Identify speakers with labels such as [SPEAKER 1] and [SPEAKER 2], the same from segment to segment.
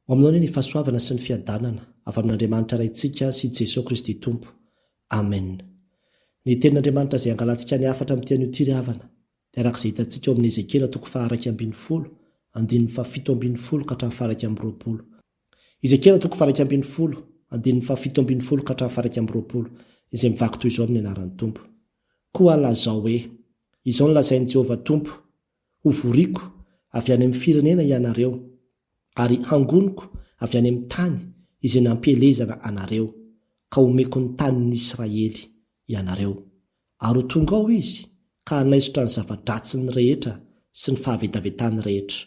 [SPEAKER 1] Ho aminao anie ny fahasoavana sy ny fiadanana avy amin'Andriamanitra Raintsika sy Jesoa Kristy Tompo. Amen. Ny Tenin'Andriamanitra izay angalantsika ny hafatra amin'ity anio ity ry havana, dia araka izay hitantsika ao amin'ny Ezekiela toko faha-11, andininy faha-17 ka hatramin'ny faha-21. Ezekiela toko faha-11, andininy faha-17 ka hatramin'ny faha-21, izay mivaky toy izao amin'ny anaran'ny Tompo. Koa lazao hoe, Izao no lazain'i Jehovah Tompo, Hovoriko avy any amin'ny firenena ianareo, ary hangoniko avy any amin'ny tany izay nampielezana anareo, ka homeko ny tanin'ny Israely ianareo. Ary ho tonga ao izy ka hanaisotra ny zava-dratsiny rehetra sy ny fahavetavetany rehetra.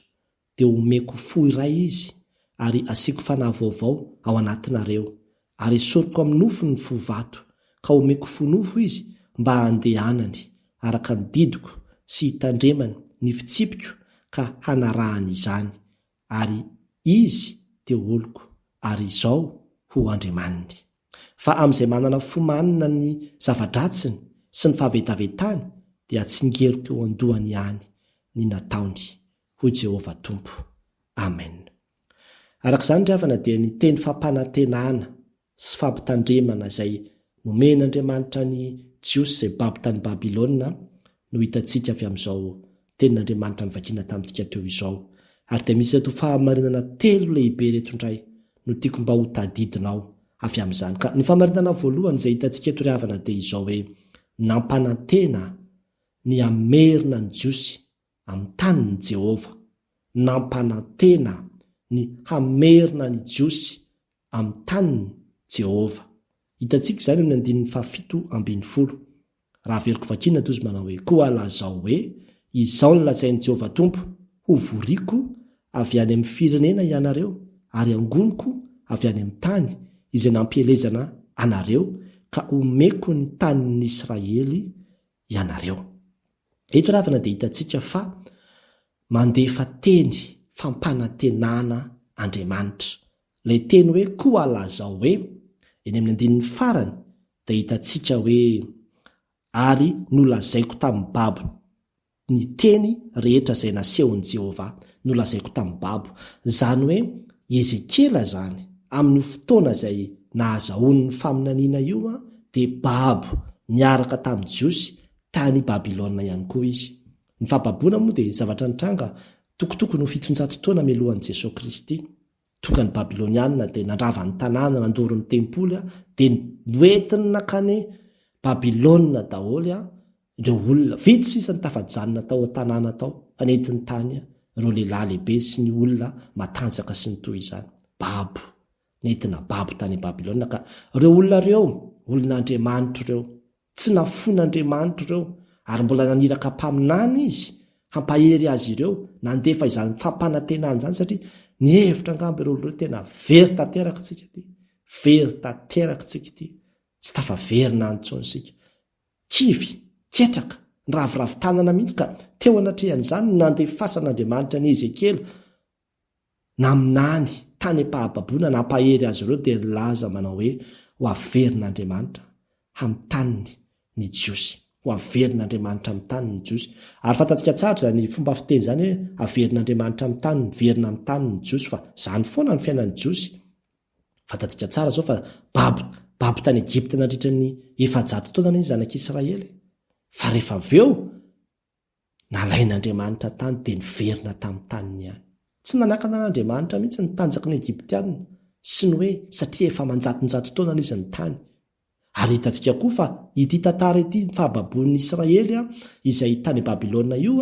[SPEAKER 1] Dia homeko fo iray izy, ary hasiako fanahy vaovao ao anatinareo, ary hesoriko amin'ny nofony ny fo vato, ka homeko fo nofo izy mba handehanany araka ny didiko sy hitandremany ny fitsipiko ka hanarahany izany, ary izy dia ho oloko, ary izaho ho Andriamaniny. Fa amin'izay manana fo manina ny zava-dratsiny sy ny fahavetavetany dia hatsingeriko eo an-dohany ihany ny nataony, hoy Jehovah Tompo. Amen. Araka izany ry havana dia ny teny fampanantenana sy fampitandremana izay nomen'Andriamanitra ny Jiosy izay babo tany Babylona no hitantsika avy amin'izao tenin'Andriamanitra novakiana tamintsika teo izao. Ary dia misy ireto fahamarinana telo lehibe ireto indray no tiako mba ho tadidinao avy amin'izany. Ka ny fahamarinana voalohany izay hitantsika eto ry havana dia izao hoe, nampanantena ny hamerina ny Jiosy amin'ny taniny Jehovah. Nampanantena ny hamerina ny Jiosy amin'ny taniny Jehovah. Hitantsika izany eo amin'ny andininy fahafito ambin'ny folo. Raha averiko vakiana dia hozy manao hoe, Koa lazao hoe, Izao no lazain'i Jehovah Tompo, Hovoriko avy any amin'ny firenena ianareo, ary hangoniko avy any amin'ny tany izay nampielezana anareo, ka homeko ny tanin'ny Israely ianareo. Eto ravina dia hitantsika fa mandefa teny fampanantenana Andriamanitra. Ilay teny hoe koa lazao hoe, eny amin'ny andininy farany dia hitantsika hoe ary nolazaiko tamin'ny babo ny teny rehetra izay nasehon'i Jehovah nolazaiko tamin'ny babo. Izany hoe i Ezekiela izany, amin'io fotoana izay nahazahoany ny faminaniana io dia babo niaraka tamin'ny Jiosy tany Babylona ihany koa izy. Ny fahababoana moa dia zavatra nitranga tokotokony ho 700 taona mialohan'i Jesoa Kristy. Tonga ny Babylonianina dia nandrava ny tanàna, nandoro ny tempoly, dia noentiny nankany Babylona daholo ireo olona. Vitsy sisa ny tafajanona tao an-tanàna tao, fa nentiny tany ireo lehilahy lehibe sy ny olona matanjaka sy ny toy izany. Babo. Nentina babo tany Babylona ka ireo olona ireo, olon'Andriamanitra ireo, Tsy nafoin'Andriamanitra ireo, ary mbola naniraka mpaminany Izy hampahery azy ireo, nandefa izany fampanantenana izany, satria nihevitra angamba ireo olona ireo tena very tanteraka isika ity, very tanteraka isika ity, tsy tafaverina any intsony isika. Kivy, ketraka, niraviravy tanana mihitsy ka teo anatrehan'izany no nandefasan'Andriamanitra an'i Ezekiela naminany tany am-pahababoana nampahery azy ireo dia nilaza manao hoe ho averin'Andriamanitra amin'ny taniny ny Jiosy. Ho averin'Andriamanitra amin'ny taniny ny Jiosy. Ary fantatsika tsara izany fomba fiteny izany hoe averin'Andriamanitra amin'ny taniny, miverina amin'ny taniny ny Jiosy fa izany foana ny fiainan'ny Jiosy. Fantatsika tsara izao fa babo, babo tany Egypta nandritra ny 400 taona anie ny zanak'Israely. Fa rehefa avy eo, Nalain'Andriamanitra tany dia niverina tamin'ny taniny ihany. Tsy nanakana an'Andriamanitra mihitsy ny tanjaky ny Egyptiana sy ny hoe satria efa aman-jatonjato taonany izy ny tany. Ary hitantsika koa fa ity tantara ity, ny fahababoan'ny Israely izay tany Babylona io,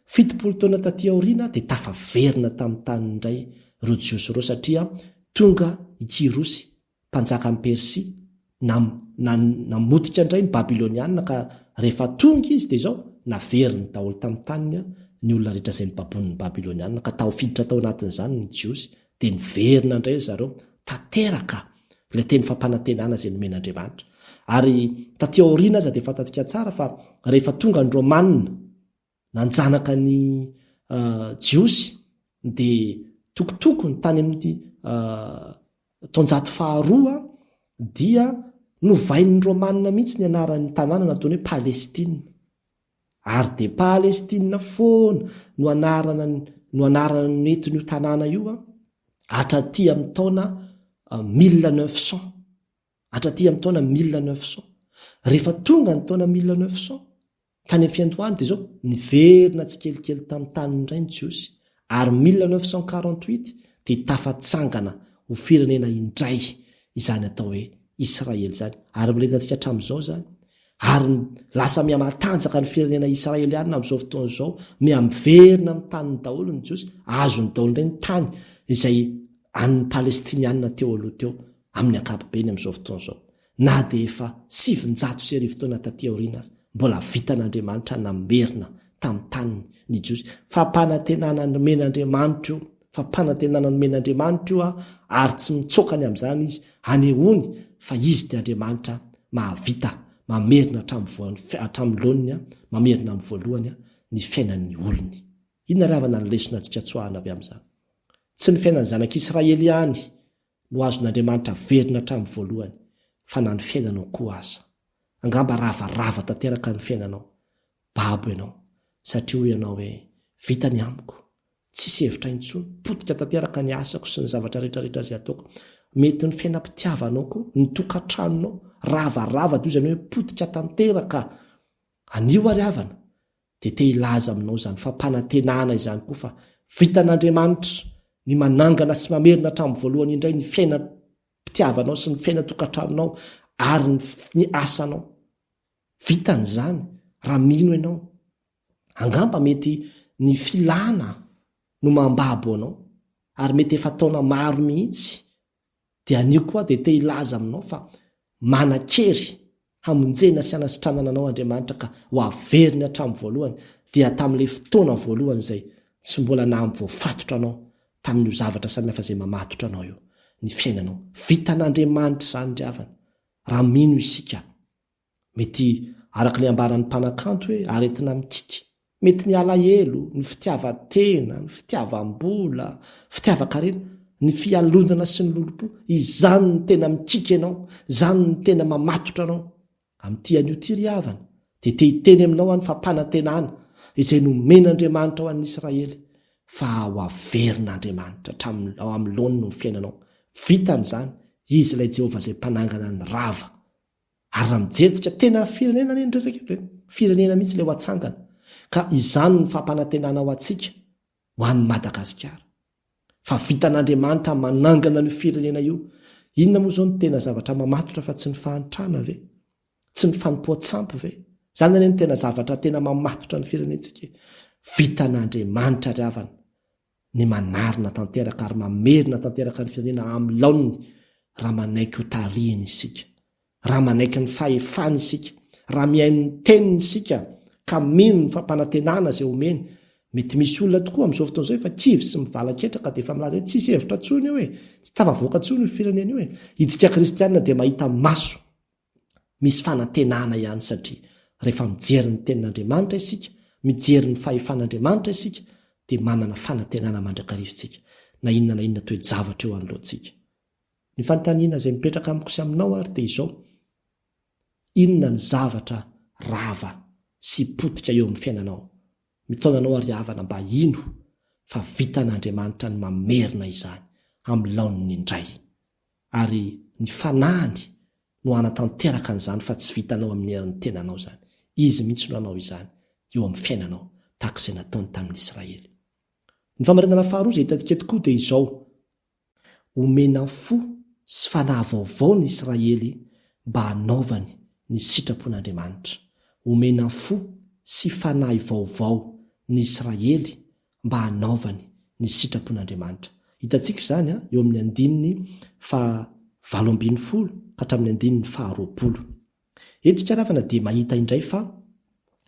[SPEAKER 1] 70 taona taty aoriana dia tafaverina tamin'ny taniny indray ireo Jiosy ireo satria tonga i Kyrosy mpanjakan'i Persia, namotika indray ny Babylonianina ka rehefa tonga izy dia izao, naveriny daholo tamin'ny taniny ny olona rehetra izay nobabonin'ny Babylonianina ka tafiditra tao anatin'izany ny Jiosy, dia niverina indray ry zareo, tanteraka ilay teny fampanantenana izay nomen'Andriamanitra. Ary taty aoriana aza dia fantatsika tsara fa rehefa tonga ny Romanina, nanjanaka ny Jiosy dia tokotokony tany amin'ny taonjato faharoa dia novain'ny Romanina mihitsy ny anaran'ny tanàna nataony hoe Palestina. Ary dia Palestina foana no anarana no anarana noentin'io tanàna io. Hatraty amin'ny taona 1900. Hatraty amin'ny taona 1900. Rehefa tonga ny taona 1900, tany amin'ny fiandohany dia izao, niverina tsikelikely tamin'ny taniny indray ny Jiosy, ary 1948 dia tafatsangana ho firenena indray izany atao hoe Israely izany. Ary mbola hitantsika hatramin'izao izany. Ary lasa mihamatanjaka ny firenena israelianina amin'izao fotoana izao, mihamiverina amin'ny taniny daholo ny Jiosy, azony daholo indray ny tany izay an'ny Palestinianina teo aloha teo amin'ny ankapobeny amin'izao fotoana izao. Na dia efa 1900 taona taty aoriana aza, mbola vitan'Andriamanitra namerina tamin'ny taniny ny Jiosy. Fampanantenana nomen'Andriamanitra io, fampanantenana nomen'Andriamanitra io ary tsy mitsoaka ny amin'izany Izy, anehoany fa Izy dia Andriamanitra mahavita mamerina hatramin'ny hatramin'ny laoniny, mamerina amin'ny voalohany ny fiainan'ny olony. Inona ry havana ny lesona antsika tsoahana avy amin'izany? Tsy ny fiainan'ny zanak'Israely ihany no azon'Andriamanitra averina hatramin'ny voalohany fa na ny fiainanao koa aza. Angamba ravarava tanteraka ny fiainanao. Babo ianao satria hoy ianao hoe, Vita ny amiko. Tsisy hevitra intsony. Potika tanteraka ny asako sy ny zavatra rehetrarehetra izay ataoko. Mety ny fiainam-pitiavanao koa, ny tokantranonao, ravarava toy izany hoe potika tanteraka. Anio ary havana, dia te hilaza aminao izany fampanantenana izany koa fa vitan'Andriamanitra ny manangana sy mamerina hatramin'ny voalohany indray ny fiainam-pitiavanao sy ny fiainan-tokantranonao ary ny asanao. Vitany izany raha mino ianao. Angamba mety ny filana no mambabo anao ary mety efa taona maro mihitsy Dia anio koa aho dia te hilaza aminao fa manan-kery hamonjena sy hanasitranana anao Andriamanitra ka ho averiny hatramin'ny voalohany, dia tamin'ilay fotoana voalohany izay tsy mbola nahavoafatotra anao tamin'io zavatra samihafa izay mamatotra anao io ny fiainanao. Vitan'Andriamanitra izany ry havana, raha mino isika. Mety araka ilay ambaran'ny mpanakanto hoe aretina mikiky. Mety ny alahelo, ny fitiavan-tena, ny fitiavam-bola, fitiavan-karena, ny fialonana sy ny lolompo, izany no tena mikiky anao, izany no tena mamatotra anao. Amin'ity anio ity ry havana, dia te hiteny aminao aho ny fampanantenana izay nomen'Andriamanitra ho an'ny Israely, fa ho averin'Andriamanitra hatramin'ny ao amin'ny laoniny ny fiainanao. Vitany izany, Izy ilay Jehovah izay mpanangana ny rava. Ary raha mijery tsika, tena firenena anie ny resaka eto e! Firenena mihitsy ilay ho atsangana. Ka izany no fampanantenana ho antsika, ho an'i Madagasikara. Fa vitan'Andriamanitra manangana an'io firenena io. Inona moa izao no tena zavatra mamatotra fa tsy ny fahantrana ve? Tsy ny fanompoan-tsampy ve? Izany anie no tena zavatra tena mamatotra ny firenentsika e! Vitan'Andriamanitra ry havana ny manarina tanteraka ary mamerina tanteraka ny firenena amin'ny laoniny raha manaiky ho tarihiny isika, raha manaiky ny fahefany isika, raha mihaino ny teniny isika ka mino ny fampanantenana izay omeny. Mety misy olona tokoa amin'izao fotoana izao efa kivy sy mivalaketra ka dia efa milaza hoe tsisy hevitra intsony io e, tsy tafavoaka intsony io firenena io e. Itsika kristiana dia mahita maso Misy fanantenana ihany satria rehefa mijery ny Tenin'Andriamanitra isika, mijery ny fahefan'Andriamanitra isika, dia manana fanantenana mandrakariva isika, na inona na inona toe-javatra eo anoloantsika. Ny fanontaniana izay mipetraka amiko sy aminao ary dia izao, Inona ny zavatra rava sy potika eo amin'ny fiainanao? Mitaona anao àry havana mba hino fa vitan'Andriamanitra ny mamerina izany amin'ny laoniny indray. Ary ny Fanahiny no hanatanteraka an'izany fa tsy vitanao amin'ny herin'ny tenanao izany. Izy mihitsy no hanao izany eo amin'ny fiainanao, tahaka izay nataony tamin'ny Israely. Ny fahamarinana faharoa izay hitantsika eto koa dia izao, Omena fo sy fanahy vaovao ny Israely mba hanaovany ny sitrapon'Andriamanitra. Omena fo sy fanahy vaovao ny Israely mba hanaovany ny sitrapon'Andriamanitra. Hitantsika izany eo amin'ny andininy faha 18 ka hatramin'ny andininy faha 20. Eto isika ravana dia mahita indray fa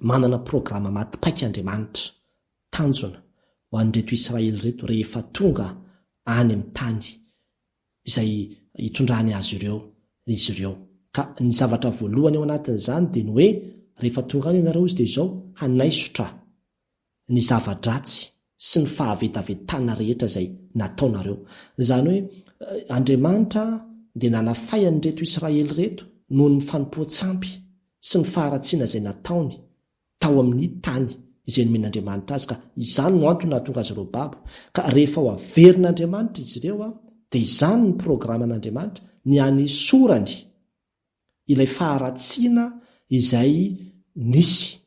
[SPEAKER 1] manana programa maty paika Andriamanitra, tanjona, ho an'ireto Israely ireto rehefa tonga any amin'ny tany izay hitondrany azy ireo izy ireo. Ka ny zavatra voalohany ao anatin'izany dia ny hoe rehefa tonga any ianareo izy dia izao, hanaisotra ny zava-dratsy sy ny fahavetavetana rehetra izay nataonareo. Izany hoe, Andriamanitra dia nanafay an'ireto Israely ireto noho ny fanompoan-tsampy sy ny faharatsiana izay nataony tao amin'ny tany. izay nomen'Andriamanitra azy ka izany no antony nahatonga azy ireo babo. Ka rehefa ho averin'Andriamanitra izy ireo dia izany ny programan'Andriamanitra, ny hanesorany ilay faharatsiana izay nisy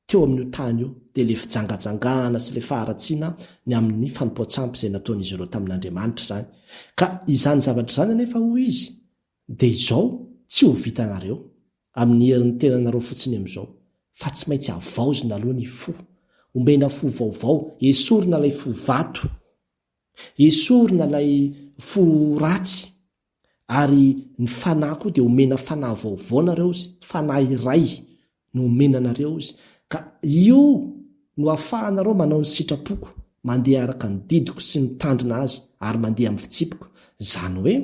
[SPEAKER 1] teo amin'io tany io, dia ilay fijangajangana sy ilay faharatsiana ny amin'ny fanompoan-tsampy izay nataon'izy ireo tamin'Andriamanitra izany. Ka izany zavatra izany anefa hoy izy dia izao, tsy ho vitanareo amin'ny herin'ny tenanareo fotsiny amin'izao, fa tsy maintsy havaozina aloha ny fo, omena fo vaovao, esorina ilay fo vato, esorina ilay fo ratsy, ary ny fanahy koa dia omena fanahy vaovao nareo izy, fanahy iray no omena anareo izy, ka io no ahafahanareo manao ny sitrapoko, mandeha araka ny didiko sy mitandrina azy ary mandeha amin'ny fitsipiko, izany hoe,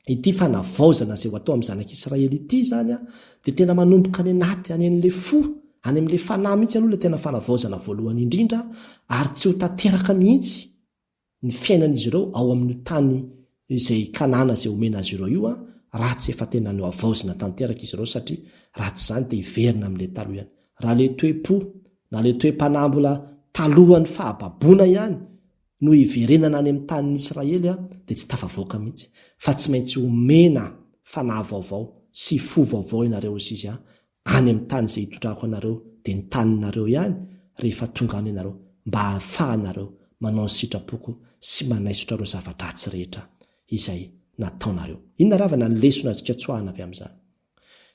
[SPEAKER 1] Ity fanavaozana izay ho atao amin'ny zanak'Israely ity izany dia tena manomboka any anaty, any amin'ilay fo, any amin'ilay fanahy mihitsy aloha ilay tena fanavaozana voalohany indrindra ary tsy ho tanteraka mihitsy ny fiainan'izy ireo ao amin'io tany izay Kanana izay omena azy ireo io raha tsy efa tena nohavaozina tanteraka izy ireo satria raha tsy izany dia hiverina amin'ilay taloha ihany. Raha ilay toe-po na ilay toe-panahy mbola talohan'ny fahababoana ihany no hiverenana any amin'ny tanin'ny Israely dia tsy tafavoaka mihitsy fa tsy maintsy omena fanahy vaovao sy fo vaovao ianareo hozy izy any amin'ny tany izay hitondrako anareo dia ny taninareo ihany rehefa tonga any ianareo mba hahafahanareo manao ny sitrapoko sy manaisotra ireo zava-dratsy rehetra izay nataonareo. Inona ry havana ny lesona azontsika tsoahana avy amin'izany?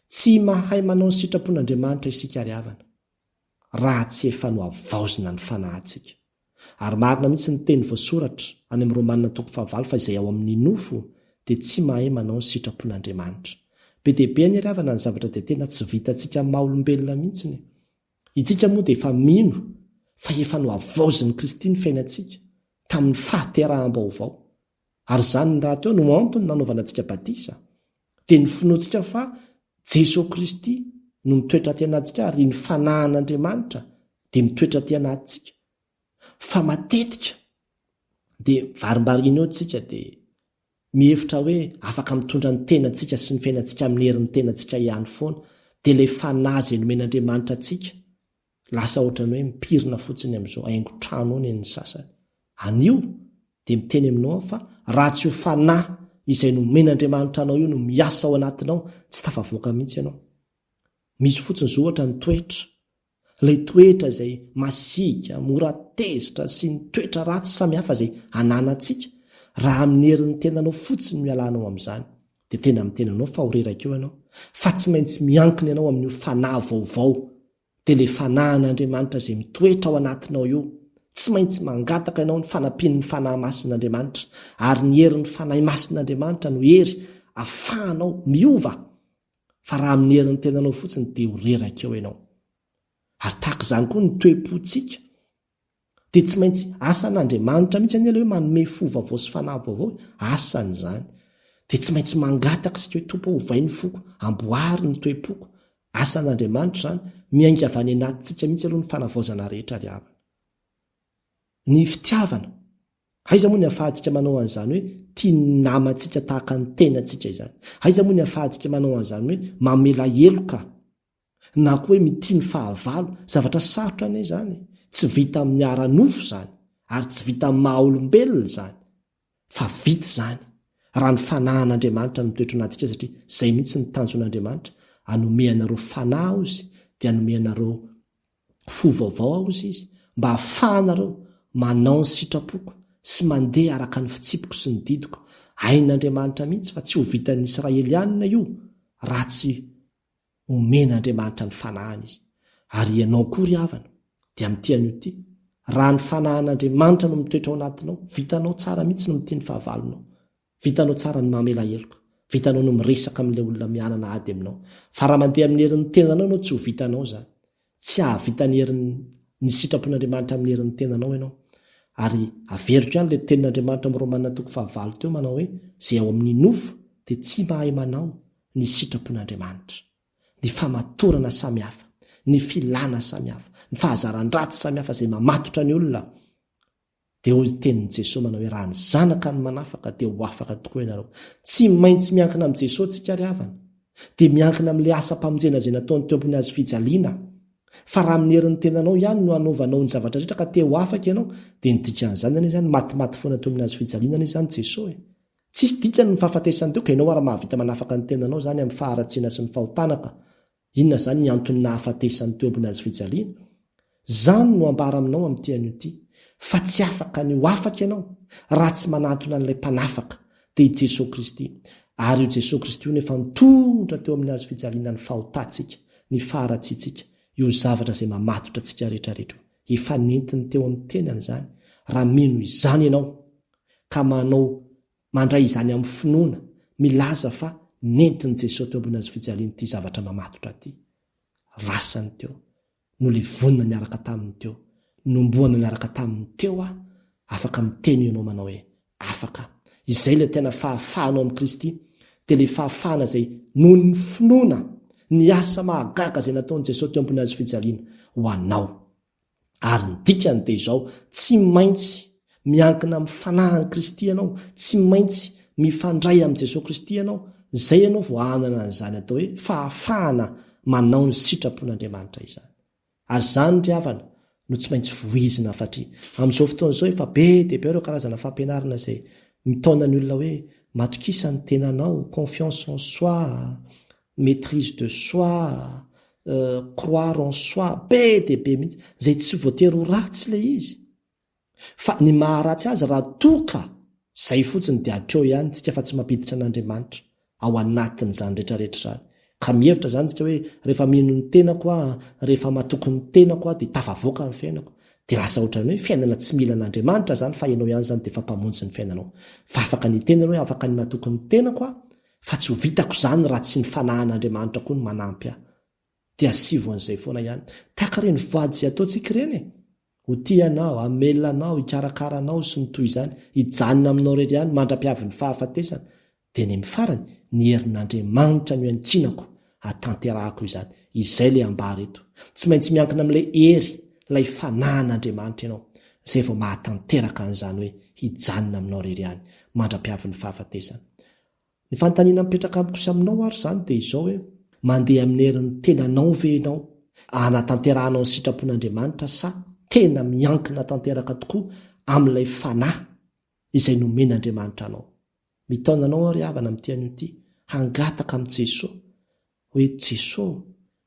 [SPEAKER 1] Tsy mahay manao ny sitrapon'Andriamanitra isika ry havana raha tsy efa nohavaozina ny fanahintsika. Ary marina mihitsy ny teny voasoratra any amin'ny Romana toko fahavalo fa izay ao amin'ny nofo dia tsy mahay manao ny sitrapon'Andriamanitra. Be dia be anie ry havana ny zavatra dia tena tsy vitantsika amin'ny maha olombelona mihitsiny e. Itsika moa dia efa mino fa efa nohavaozin'i Kristy ny fiainantsika tamin'ny fahateraham-baovao. Ary izany rahateo no antony nanaovana antsika batisa, dia ny finoantsika fa Jesoa Kristy no mitoetra aty anatintsika ary ny Fanahin'Andriamanitra dia mitoetra aty anatintsika. Fa matetika dia varimbariana eo tsika dia mihevitra hoe afaka mitondra ny tenantsika sy ny fiainantsika amin'ny herin'ny tenantsika ihany foana, dia ilay Fanahy izay nomen'Andriamanitra antsika Lasa ohatran'ny hoe mipirina fotsiny amin'izao haingon-trano ao ny an'ny sasany. Anio dia miteny aminao aho fa raha tsy io fanahy izay nomen'Andriamanitra anao io no miasa ao anatinao, tsy tafavoaka mihitsy ianao. Misy fotsiny izao ohatra ny toetra. Ilay toetra izay masiaka, mora tezitra sy ny toetra ratsy samihafa izay ananantsika, raha amin'ny herin'ny tenanao fotsiny no ialanao amin'izany, dia tena miteny anao fa ho reraka eo ianao. Fa tsy maintsy miankina ianao amin'io fanahy vaovao dia ilay Fanahin'Andriamanitra izay mitoetra ao anatinao io, tsy maintsy mangataka ianao ny fanampian'ny Fanahy Masin'Andriamanitra, ary ny herin'ny Fanahy Masin'Andriamanitra no hery afahanao miova, fa raha amin'ny herin'ny tenanao fotsiny dia ho reraka eo ianao. Ary tahaka izany koa ny toe-pontsika. Dia tsy maintsy asan'Andriamanitra mihitsy anie ilay hoe manome fo vaovao sy fanahy vaovao e, asany izany. Dia tsy maintsy mangataka isika hoe Tompo ô ovay ny foko, amboary ny toe-poko. Asan'Andriamanitra izany, miainga avy any anatintsika mihitsy aloha ny fanavaozana rehetra ry havana. Ny fitiavana, aiza moa ny ahafahantsika manao an'izany hoe tia ny namantsika tahaka ny tenantsika izany? Aiza moa ny ahafahantsika manao an'izany hoe mamela heloka na koa hoe mitia ny fahavalo, zavatra sarotra anie izany e! Tsy vita amin'ny ara-nofo izany, ary tsy vita amin'ny maha-olombelona izany, fa vita izany raha ny fanahin'Andriamanitra no mitoetra ao anatintsika satria izay mihitsy ny tanjon'Andriamanitra, hanome anareo fanahy aho izy, dia hanome anareo fo vaovao aho hozy izy, mba hahafahanareo manao ny sitrapoko sy mandeha araka ny fitsipiko sy ny didiko. Hain'Andriamanitra mihitsy fa tsy ho vitan'ny Israelianina io raha tsy Omen'Andriamanitra ny Fanahiny izy. Ary ianao koa ry havana, dia amin'ity anio ity, raha ny Fanahin'Andriamanitra no mitoetra ao anatinao, vitanao tsara mihitsy ny mitia ny fahavalonao. Vitanao tsara ny mamela heloka. Vitanao ny miresaka amin'ilay olona mianana ady aminao. Fa raha mandeha amin'ny herin'ny tenanao ianao, tsy ho vitanao izany. Tsy hahavita ny herin'ny ny sitrapon'Andriamanitra amin'ny herin'ny tenanao ianao. Ary averiko ihany ilay tenin'Andriamanitra amin'ny Romana toko fahavalo teo manao hoe, izay ao amin'ny nofo dia tsy mahay manao ny sitrapon'Andriamanitra, ny famatorana samihafa, ny filàna samihafa, ny fahazaran-dratsy samihafa izay mamatotra ny olona, dia hoy ny tenin'i Jesoa manao hoe raha ny Zanaka no manafaka dia ho afaka tokoa ianareo. Tsy maintsy miankina amin'i Jesoa tsika ry havana. Dia miankina amin'ilay asam-pamonjena izay nataony teo ambony hazo fijaliana. Fa raha amin'ny herin'ny tenanao ihany no hanaovanao ny zavatra rehetra ka te ho afaka ianao, dia ny dikan'izany anie izany matimaty foana teo amin'ny hazo fijaliana anie izany Jesoa e! Tsisy dikany ny fahafatesany teo ka ianao ary mahavita manafaka ny tenanao izany amin'ny faharatsiana sy ny fahotana ka inona izany ny antony nahafatesany teo ambony hazo fijaliana? Izany no ambara aminao amin'ity anio ity fa tsy afaka ny ho afaka ianao raha tsy manantona an'ilay Mpanafaka dia i Jesoa Kristy ary io Jesoa Kristy io no efa nitondra teo amin'ny hazo fijaliana ny fahotantsika, ny faharatsiantsika, io zavatra izay mamatotra antsika rehetra rehetra io. Efa nentiny teo amin'ny tenany izany. Raha mino izany ianao ka manao mandray izany amin'ny finoana, milaza fa nentin'i Jesoa teo ambony hazofijaliana ity zavatra mamatotra ity. Lasany teo. Nolevonina niaraka taminy teo. Nomboana niaraka taminy teo aho. Afaka miteny ianao manao hoe, afaka. Izay ilay tena fahafahanao amin'i Kristy, dia ilay fahafahana izay noho ny finoana ny asa mahagaga izay nataon'i Jesoa teo ambony hazofijaliana ho anao. Ary ny dikany dia izao, tsy maintsy miankina amin'ny Fanahin'i Kristy ianao, tsy maintsy mifandray amin'i Jesoa Kristy ianao, izay ianao vao hanana an'izany atao hoe fahafahana manao ny sitrapon'Andriamanitra izany. Ary izany ry havana no tsy maintsy voizina fatria amin'izao fotoana izao efa be dia be ireo karazana fampianarana izay mitaona ny olona hoe matokisa ny tenanao, confiance en soi, maitrise de soi, croire en soi, be dia be mihitsy, izay tsy voatery ho ratsy ilay izy. Fa ny maharatsy azy raha toa ka izay fotsiny dia hatreo ihany tsika fa tsy mampiditra an'Andriamanitra ao anatin'izany rehetra rehetra izany. Ka mihevitra izany tsika hoe rehefa mino ny tenako aho, rehefa matoky ny tenako aho dia tafavoaka ny fiainako. Dia lasa ohatran'ny hoe fiainana tsy mila an'Andriamanitra izany fa ianao ihany izany dia efa mpamonjy ny fiainanao. Fa afaka ny hiteny ianao hoe afaka ny matoky ny tenako aho fa tsy ho vitako izany raha tsy ny fanahin'Andriamanitra koa no manampy ahy. Dia asivo an'izay foana ihany. Tahaka ireny voady izay ataontsika ireny e! Ho tia anao, hamelona anao, hikarakara anao, sy ny toy izany, hijanona aminao irery ihany mandra-piavin'ny fahafatesana. Dia ny amin'ny farany, ny herin'Andriamanitra no iankinako hahatanterahako izany. Izay ilay ambara eto. Tsy maintsy miankina amin'ilay hery, ilay fanahin'Andriamanitra ianao, izay vao mahatanteraka an'izany hoe hijanona aminao irery ihany mandra-piavin'ny fahafatesana. Ny fanontaniana mipetraka amiko sy aminao ary izany dia izao hoe, mandeha amin'ny herin'ny tenanao ve ianao hanatanterahanao ny sitrapon'Andriamanitra sa tena miankina tanteraka tokoa amin'ilay Fanahy izay nomen'Andriamanitra anao? Mitaona anao aho ry havana amin'ity anio ity hangataka amin'i Jesoa hoe Jeso ô,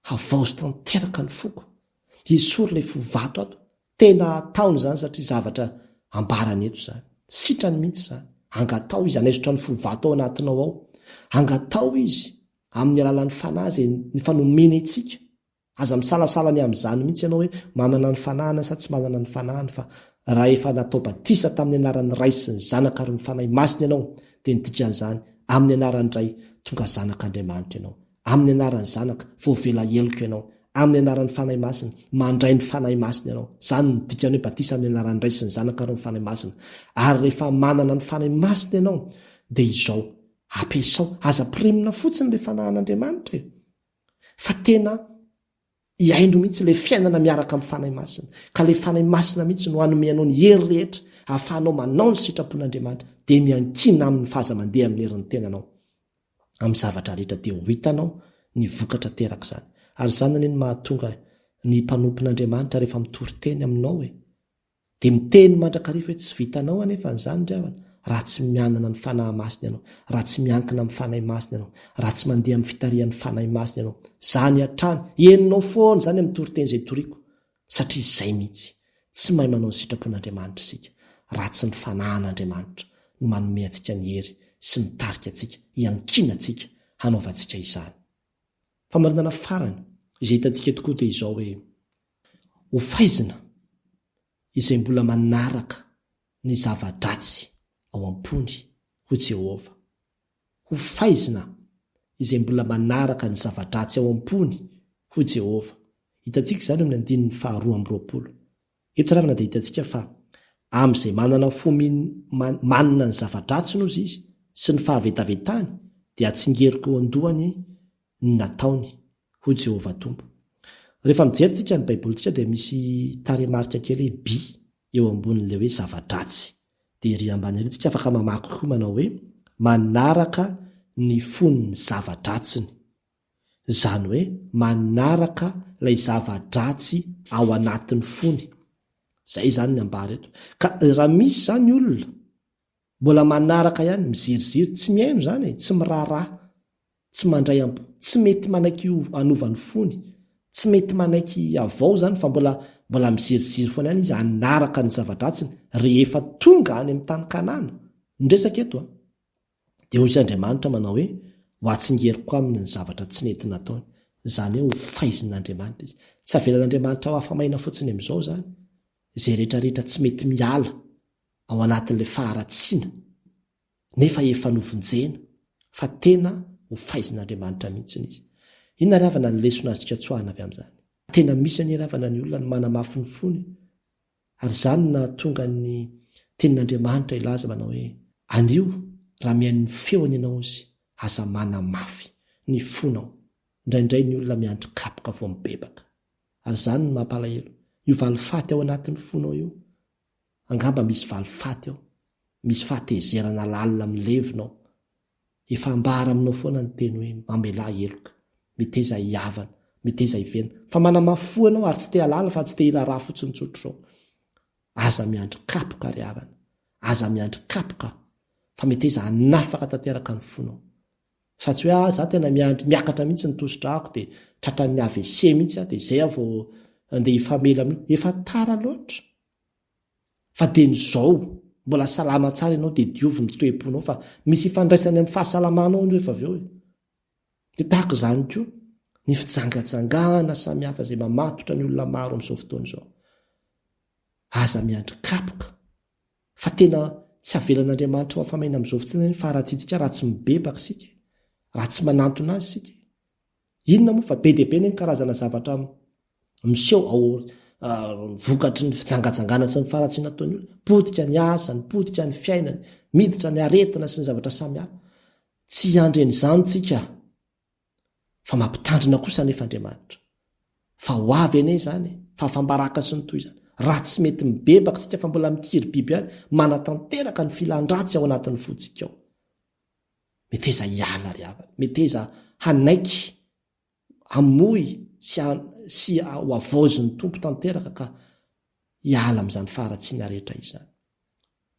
[SPEAKER 1] havaozy tanteraka ny foko, esory ilay fo vato ato, tena ataony izany satria zavatra ambarany eto izany, sitrany mihitsy izany, angataho izy hanaisotra ny fo vato ao anatinao ao, angataho izy amin'ny alalan'ny fanahy izay efa nomeny antsika. Aza misalasala ny amin'izany mihitsy ianao hoe manana ny fanahiny sa tsy manana ny fanahiny fa raha efa natao batisa tamin'ny anaran'ny Ray sy ny Zanaka ary ny Fanahy Masina ianao dia ny dikan'izany amin'ny anaran'ny Ray tonga zanak'Andriamanitra ianao, amin'ny anaran'ny Zanaka voavela heloka ianao, amin'ny anaran'ny Fanahy Masina mandray ny Fanahy Masina ianao. Izany no dikan'ny hoe batisa amin'ny anaran'ny Ray sy ny Zanaka ary ny Fanahy Masina. Ary rehefa manana ny Fanahy Masina ianao dia izao, ampiasao, aza ampirimina fotsiny ilay Fanahin'Andriamanitra e! Fa tena hiaino mihitsy ilay fiainana miaraka amin'ny Fanahy Masina. Ka ilay Fanahy Masina mihitsy no hanome anao ny hery rehetra ahafahanao manao ny sitrapon'Andriamanitra. Dia miankina aminy fa aza mandeha amin'ny herin'ny tenanao. Amin'ny zavatra rehetra dia ho hitanao ny vokatra aterak'izany. Ary izany anie no mahatonga ny mpanompon'Andriamanitra rehefa mitory teny aminao e. Dia miteny mandrakariva hoe tsy vitanao anefa an'izany ry havana raha tsy mianana ny Fanahy Masina ianao, raha tsy miankina amin'ny Fanahy Masina ianao, raha tsy mandeha amin'ny fitarihan'ny Fanahy Masina ianao. Izany hatrany, henonao foana izany amin'ny toriteny izay toriko, satria izay mihitsy. Tsy mahay manao ny sitrapon'Andriamanitra isika raha tsy ny Fanahin'Andriamanitra no manome antsika ny hery sy mitarika antsika, hiankinantsika hanaovantsika izany. Famarinana farany izay hitantsika tokoa dia izao hoe, ho faizina izay mbola manaraka ny zava-dratsy ao am-pony, hoy Jehovah. Ho faizina izay mbola manaraka ny zava-dratsy ao am-pony, hoy Jehovah. Hitantsika izany eo amin'ny andininy faharoa amby roapolo. Eto ravina dia hitantsika fa amin'izay manana fo manina ny zava-dratsiny hozy izy sy ny fahavetavetany dia hatsingeriko eo an-dohany ny nataony, hoy Jehovah Tompo. Rehefa mijery tsika ny Baibolintsika dia misy tarehimarika kely hoe by eo ambonin'ilay hoe zava-dratsy. Dia ery ambany ery tsika afaka mamaky koa manao hoe manaraka ny fon'ny zava-dratsiny. Izany hoe manaraka ilay zava-dratsy ao anatin'ny fony. Izay izany ny ambara eto. Ka raha misy izany olona mbola manaraka ihany, miziriziry, tsy mihaino izany e, tsy miraharaha, tsy mandray am-po, tsy mety manaiky hanova ny fony, tsy mety manaiky havao izany fa mbola mbola miziriziry foana ihany izy hanaraka ny zava-dratsiny rehefa tonga any amin'ny tany Kanana. Ny resaka eto an. Dia hoy Andriamanitra manao hoe, Ho atsingeriko aminy ny zavatra tsy nety nataony. Izany hoe ho faizin'Andriamanitra izy. Tsy avelan'Andriamanitra ho afa-maina fotsiny amin'izao izany izay rehetra rehetra tsy mety miala ao anatin'ilay faharatsiana nefa efa novonjena fa tena ho faizin'Andriamanitra mihitsy izy. Inona ry havana ny lesona azontsika tsoahina avy amin'izany? Tena misy anie ry havana ny olona no manamafy ny fony Ary izany no nahatonga ny Tenin'Andriamanitra hilaza manao hoe, Anio, raha mihaino ny feony ianao izy, aza manamafy ny fonao. Indraindray ny olona miandry kapoka vao mibebaka. Ary izany no mampalahelo. Io valifaty ao anatin'ny fonao io, angamba misy valifaty ao, misy fahatezerana lalina milevina ao. Efa ambara aminao foana ny teny hoe mamelà heloka, meteza hihavana, meteza hiverina. Fa manamafy fo ianao ary tsy te halala fa tsy te hiraharaha fotsiny tsotr'izao. Aza miandry kapoka ry havana, aza miandry kapoka fa meteza hanafaka tanteraka ny fonao. Fa tsy hoe ah za tena miandry miakatra mihitsy ny tosi-drako dia tratran'ny AVC mihitsy aho dia izay aho vao andeha hifamela amin'io. Efa tara loatra. Fa dieny izao mbola salama tsara ianao dia diovy ny toe-ponao fa misy ifandraisany amin'ny fahasalamanao io rehefa avy eo e. Dia tahaka izany koa ny fijangajangana samihafa izay mamatotra ny olona maro amin'izao fotoana izao. Aza miandry kapoka fa tena tsy avelan'Andriamanitra ho afa-maina amin'izao fotoana ny faharatsiantsika raha tsy mibebaka isika e. Raha tsy manantona azy isika e. Inona moa fa be dia be anie ny karazana zavatra miseho ao vokatry ny fijangajangana sy ny faharatsiana ataon'ny olona. Potika ny asany, potika ny fiainany, miditra ny aretina sy ny zavatra samihafa. Tsy hiandry an'izany tsika fa mampitandrina kosa anefa Andriamanitra. Fa ho avy anie izany e, fahafambaraka sy ny toy izany. Raha tsy mety mibebaka isika fa mbola mikiry biby ihany, manatanteraka ny filan-dratsy ao anatin'ny fontsika ao. Meteza hiala ry havana, meteza hanaiky hamoy sy sy ho havaozin'ny Tompo tanteraka ka hiala amin'izany faharatsiana rehetra izany.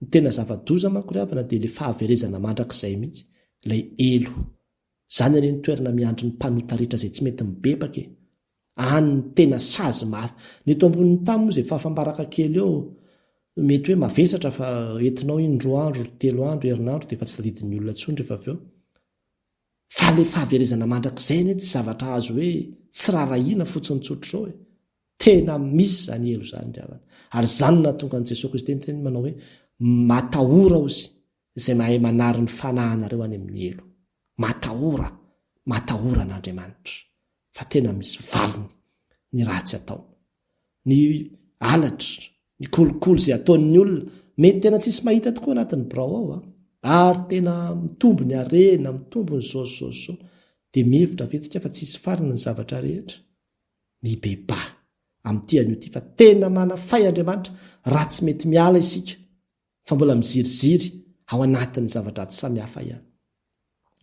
[SPEAKER 1] Ny tena zava-doza manko ry havana dia ilay fahaverezana mandrakizay mihitsy, ilay helo. Izany anie ny toerana miandry ny mpanota rehetra izay tsy mety mibebaka e. Any ny tena sazy mafy. Ny eto ambonin'ny tany moa izay fahafambaraka kely eo, mety hoe mavesatra fa entinao iny roa andro, telo andro, herinandro dia efa tsy tadidin'ny olona intsony rehefa avy eo. Fa ilay fahaverezana mandrakizay anie tsy zavatra azo hoe tsy rarahiana fotsiny tsotr'izao e. Tena misy izany helo izany ry havana. Ary izany no nahatonga an'i Jesoa Kristy niteny manao hoe, Matahora ozy izay mahay manary ny fanahinareo any amin'ny helo. Matahora, matahora an'Andriamanitra. Fa tena misy valiny ny ratsy atao. Ny halatra, ny kolikoly izay ataon'ny olona, mety tena tsisy mahita tokoa anatin'ny birao ao an! Ary tena mitombo ny harena, mitombo ny zao sy zao sy zao. Dia mihevitra ve tsika fa tsisy farany ny zavatra rehetra? Mibebaha amin'ity anio ity fa tena manafay Andriamanitra raha tsy mety miala isika fa mbola miziriziry ao anatin'ny zava-dratsy samihafa ihany.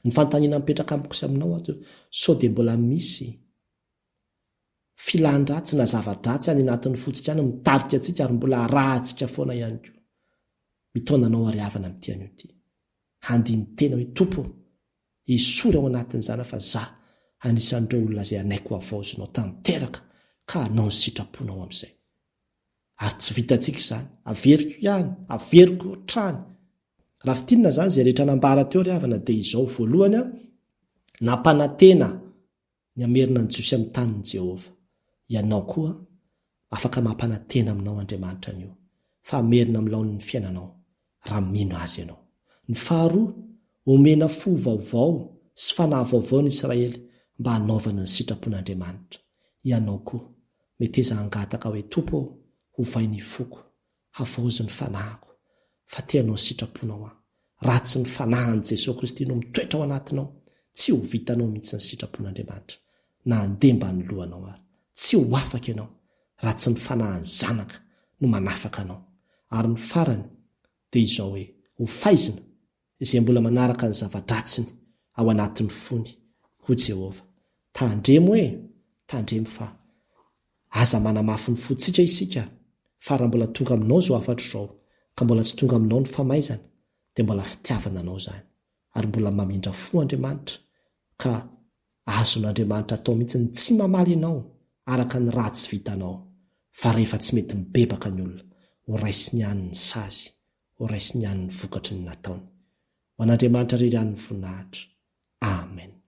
[SPEAKER 1] Ny fanontaniana mipetraka amiko sy aminao ato sao dia mbola misy filan-dratsy na zava-dratsy any anatin'ny fontsika any mitarika antsika ary mbola arahantsika foana ihany koa. Mitaona anao ary havana amin'ity anio ity. Handini-tena hoe Tompo ô, esory ao anatin'izany aho fa za anisan'ireo olona izay hanaiky ho havaozinao tanteraka ka hanao ny sitraponao amin'izay. Ary tsy vitantsika izany. Averiko ihany, averiko hatrany. Raha fintinina izany izay rehetra nambara teo ry havana dia izao, voalohany, nampanantena ny hamerina ny Jiosy amin'ny taniny Jehovah. Ianao koa, afaka mampanantena aminao Andriamanitra anio fa hamerina amin'ny laoniny ny fiainanao raha mino Azy ianao. Ny faharoa, omena fo vaovao sy fanahy vaovao ny Israely mba hanaovana ny sitrapon'Andriamanitra. Ianao koa, meteza hangataka hoe, Tompo ô, hovay ny foko, havaozy ny fanahiko, fa te hanao ny sitraponao aho. Raha tsy ny fanahin'i Jesoa Kristy no mitoetra ao anatinao, tsy ho vitanao mihitsy ny sitrapon'Andriamanitra, na handeha mba ny lohanao ary. Tsy ho afaka ianao raha tsy ny fanahin'ny Zanaka no manafaka anao. Ary ny farany dia izao hoe, ho faizina izay mbola manaraka ny zava-dratsiny ao anatin'ny fony, hoy Jehovah. Tandremo e! Tandremo fa aza manamafy ny fontsika isika fa raha mbola tonga aminao izao hafatra izao ka mbola tsy tonga aminao ny famaizana dia mbola fitiavana anao izany ary mbola mamindra fo Andriamanitra ka azon'Andriamanitra atao mihitsy ny tsy mamaly anao araka ny ratsy vitanao fa rehefa tsy mety mibebaka ny olona ho raisiny ihany ny sazy, ho raisiny ihany ny vokatry ny nataony. Ho an'Andriamanitra irery ihany ny voninahitra. Amen.